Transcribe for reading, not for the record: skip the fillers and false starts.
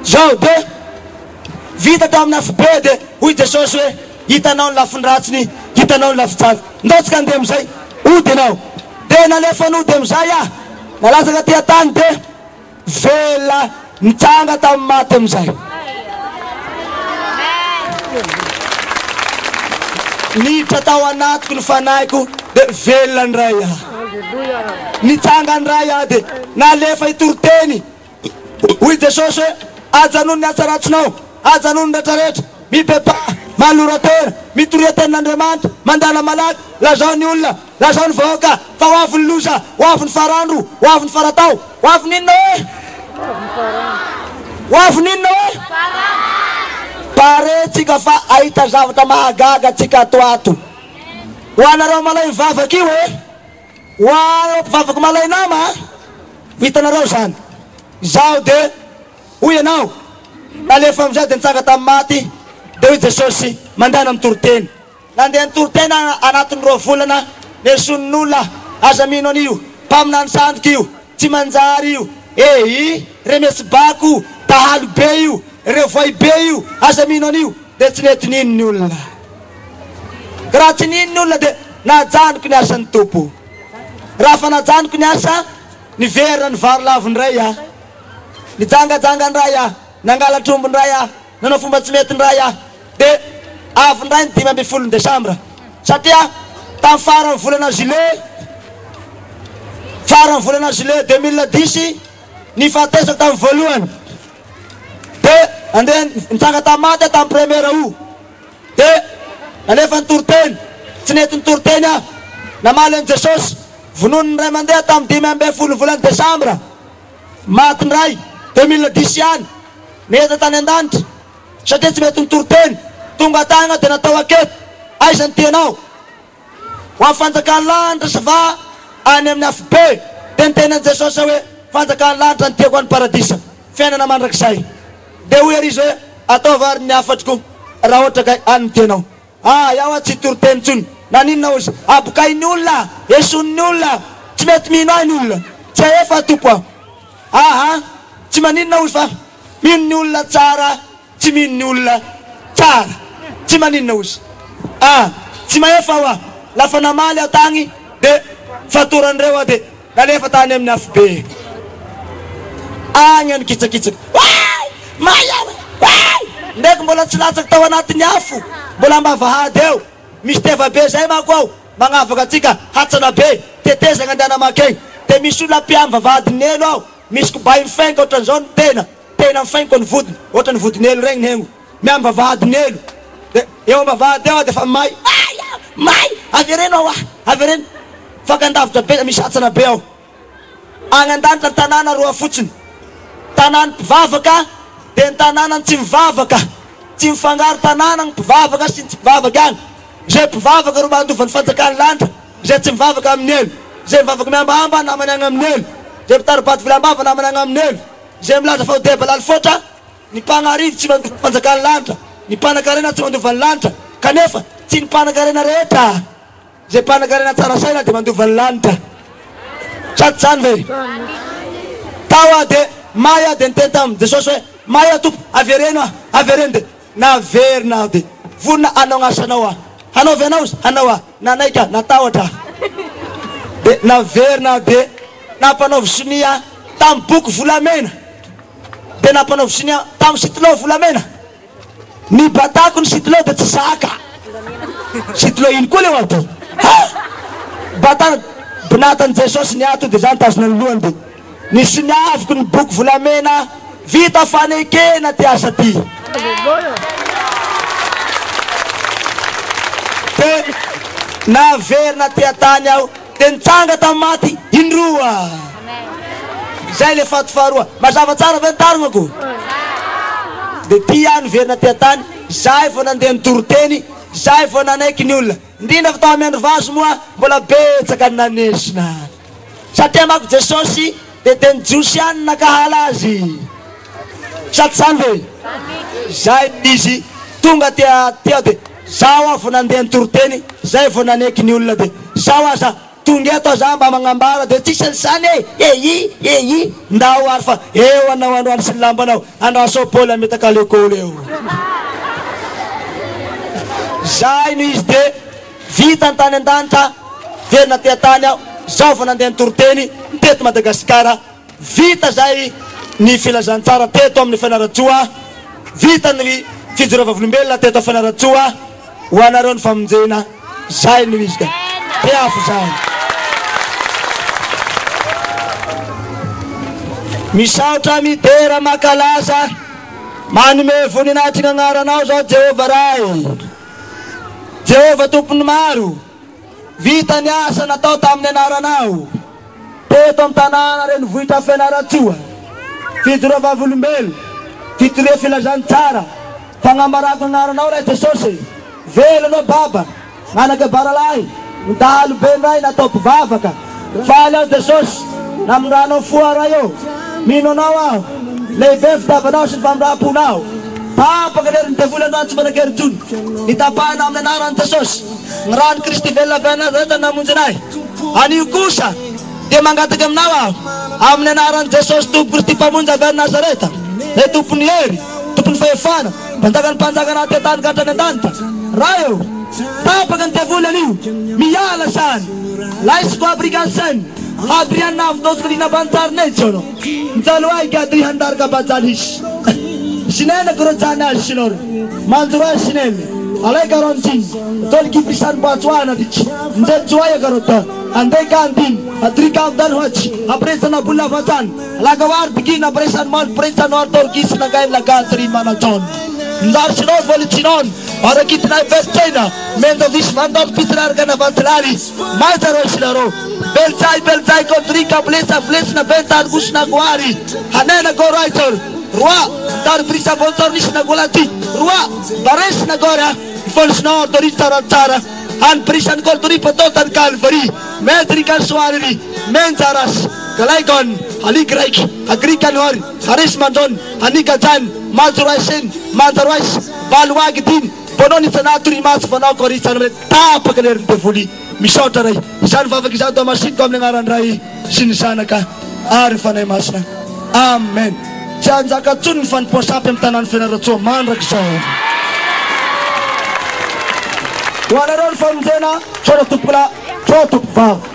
Zao dia vita tao amin'ny afobe dia hoy Jesosy hoe, Hitanao ny lafiny ratsiny, hitanao ny lafy tsara. Ndao tsika handeha amin'izay. Hody ianao. Dia nalefa nody amin'izay aho. Nalatsaka aty an-tany dia velona nitsanga tamin'ny maty amin'izay. Niditra tao anatiko ny fanahiko dia velona indray aho. Nitsanga indray aho dia nalefa hitory teny. Hoy Jesosy hoe, Ajanony ny asa ratsinao, ajanony ny retraretra, mibebaha, manolora tena, mitoria tenin'Andriamanitra, mandala malaky, lazao ny olona, lazao ny vahoaka fa ho avy ny loza, ho avy ny farandro, ho avy ny faratao, ho avy ny inona hoe? Ho avy ny inona hoe? Pare tsika fa ahita zavatra mahagaga tsika ato ato. Ho anareo malay mivavaka io e! Ho anareo mpivavaka malay nama a! Hitanareo izany. Izaho dia, hoy ianao, nalefa amin'izay dia nitsanga tamin'ny maty, dia hoy Jesosy, mandehana mitory teny. Nandeha nitory teny aho anatin'ny roa volana, nesonin'olona, aza mino an'io, mpaminany sandoka io, tsy manjary io, eii, remesy bako, dahalo be io, revoay be io, aza mino an'io, dia tsy nety nino ny olona. Ka raha tsy nino ny olona dia najanoko ny asan'ny Tompo. Raha fa najanoko ny asa, niverina nivaro lavo indray aho. Nijangajanga indray aho, nangalatra omby indray aho, nanao fomba tsy mety indray aho. Dia avy indray ny 15 desambra. Satria tamin'ny faran'ny volana juillet, faran'ny volana juillet 2010, nifatesako tamin'ny voalohany. Dia nandeha nitsanga tamin'ny maty aho tamin'ny premier août. Dia nalefa nitory teny. Tsy nety nitory teny aho. Namaly an'i Jesosy. Vonoin'ny ray aman-deha tamin'ny 15 volana desambra. Maty indray, 2010 ihany. Niheta tany an-danitra. Satria tsy mety nitory teny. Tonga tany aho dia natao ankety. Aiza ny tianao? Ho amin'ny fanjakan'ny lanitra sa va any amin'ny afobe? Dia niteny an'i Jesosy aho hoe, Fanjakan'ny lanitra no tiako any paradisa, fiainana mandrakizay. Dia hoy àry izy hoe, Ataovy àry ny hafatriko raha ohatra ka any no tianao. Ah, iaho aho tsy hitory teny intsony. Naninona hozy? Abokain'ny olona, esonin'ny olona, tsy mety mino ahy ny olona. Tsy hahefa aho Tompo a. Aha, tsy maninona hozy fa mino ny olona tsara. Tsy mino ny olona tsara. Tsy maninona ozy. Ah tsy mahefa aho ah. Lafa namaly aho tagny de fatoran'ireo aho de nalefa tany amin'ny afobe agny aho nikitsakitsaka. Oay! May aho e! Oay! Ndraiky mbola tsy latsaky tao anatin'ny afo, mbola ambavahady eo. Misy teva be zay manko ao magnavaka antsika, hatsana be, tetezagna andehanana makegny. De misy olona mpiamy vavahadin'ny helo ao, misy kobay mifenka otran'izao ny tena. Tena mifaingoka ny vodiny, ohatran'ny vodin'elo regny ny hengo, miamy vavahadin'elo, de eo ambavahady eo aho defa may, may aho, may, avereno aho ah, avereno, fakan-davitra be, misy hatsana be ao, agny an-danitra ny tanàna roa fotsiny, tanàn'ny mpivavaka de ny tanànan'ny tsy mivavaka, tsy mifangaro tanàna ny mpivavaka sy ny tsy mpivavaka agny, zay mpivavaka ro mandova ny fanjakan'ny lanitra, zay tsy mivavaka amin'ny elo, zay mivavaka miambahamba namany agny amin'ny elo, zay mitari-bato vilam-bava namany agny amin'ny elo. Izay milaza fa ho deba lalifoatra, ny mpagnarivo tsy mandova ny fanjakan'ny lanitra, ny mpanan-karena tsy mandova ny lanitra, kanefa tsy ny mpanan-karena rehetra izay mpanan-karena tsara saina dia mandova ny lanitra. Sa tsy izany ve? Tao aho dia may aho dia niteny tamin'i Jesosy hoe, may aho Tompo, avereno aho, avereno dia naverina aho dia vonona hanao ny asanao aho. Hanao ve anao izy? Hanao aho. Nanaiky aho, natahotra aho. Dia naverina aho dia nampanaovy sonia tamin'ny boky volamena. Dia nampanaovy sonia tamin'ny sitilô volamena. Ny batako ny sitilô dia tsy zaka. Sitilô ino koa le ho ato? Ha! Batana, binatan'i Jesosy ny ato dia za nitazona ny lohany dia nisoniaviko ny boky volamena vita fanekena ty asa ty. Dia naverina aty an-tany aho dia nitsanga tamin'ny maty indroa. Izay ilay faty faharoa. Mazava tsara ve ny tarognako? Dia ty aho niverina aty an-tany, izahay vao nandeha nitory teny, izahay vao nanaiky ny olona. Indrindra fa tao Amiandrivazo moa mbola betsaka ny nanesona. Satria manko Jesosy dia dia ny Jiosy ihany no nankahala Azy. Sa tsy izany ve? Izay izy tonga aty aty aho dia zaho aho vao nandeha nitory teny, zay vao naneky ny olona dia zaho aza. Tonga eto aho za mba magnambara de tsisy an'izany e! Eii eii! Ndao ary fa eo anao androany sy ny lambanao, andraso Paoly hametaka lekôly eo. Zay no izy de vita ny tany an-danitra, velona aty an-tany aho, zao vao nandeha nitory teny teto Madagasikara, vita zay ny filazantsara teto amin'ny Fianarantsoa, vita ny fijoroa vavolombelona teto Fianarantsoa. Ho anareo ny famonjena, zay no izy ka. Tiafo zany. Misaotra midera mankalaza manome voninahitry ny agnaranao zao Jehovah Ray. Jehovah Tompon'ny maro, vita ny asa natao tamin'ny anaranao teto amin'ny tanàna renivohitra Fianarantsoa. Fijoroa vavolombelo, fitoria filazantsara. Fagnambarako ny agnaranao Ray Jesosy e! Velona anao Baba, manaka baralahy, ny dahalo be ndray natao mpivavaka. Faly aho Jesosy, namindranao fo aho Ray ô! Mino anao aho, lehibe ny fitiavanao sy ny famindram-ponao. Tapaka ny herin'ny devoly androany tsy manan-kery intsony. Nitapahina amin'ny anaran'i Jesosy, ny ran'i Kristy velona avy any Nazareta namonjy anay. Anio kosa dia mangataka aminao aho, amin'ny anaran'i Jesosy Tompo Kristy Mpamonjy avy any Nazareta, Ilay Tompon'ny hery, Tompon'ny fahefana, Mpanjakan'ny mpanjaka na aty an-tany ka hatrany an-danitra. Ray ô! Tapaka ny devoly anio, miala sany. Laisiko abrigansen, Hadrian avdosiko linabantsarnetsono, Ntsaloay gadri handarka bajalhis. Sinene grojana sinor, Manjura sinene, Alay garonjin, Tolki bisan batswana dich, Njetsuaya garota, Ande gandin, Adrika avdan hoch, Apresana bulavatan, Lagawar bigin apresan mal presan or torgis nagay lagatri manajon. Ndarsinon volitsinon, Arakitinay bestena, Mendo visvandon pitrargana vantlari, Maizaro sinaro, Belzai belzai kondrika blesa blesna bentar gusna guari, Hanena goraitor, Roi, dar brisa vontornis nagolati, Roi, bares nagora, Volsnor doritara Han brisan golduri patotan Calvary, Medrikan soariri, Menjaras, Galaigon, Haligraik, Agrikan hor, Haris mandon, Hanikajan, Mazuraisen, Mandarois, Baluagdin, Bononi tsanaturi maso fanao koritsan tapaka ny herin'ny devoly. Misaotra Ray. Izany vavaka izany do masiniko amin'ny anaran'ny Ray sy ny Zanaka ary ny Fanahy Masina. Amen. Tsy hanjaka intsony ny fanompoan-sampy amin'ny tanàn'i Fianarantsoa mandrakizay. Ho anareo ny famonjena, Misaotra tompokolahy, misaotra tompokovavy.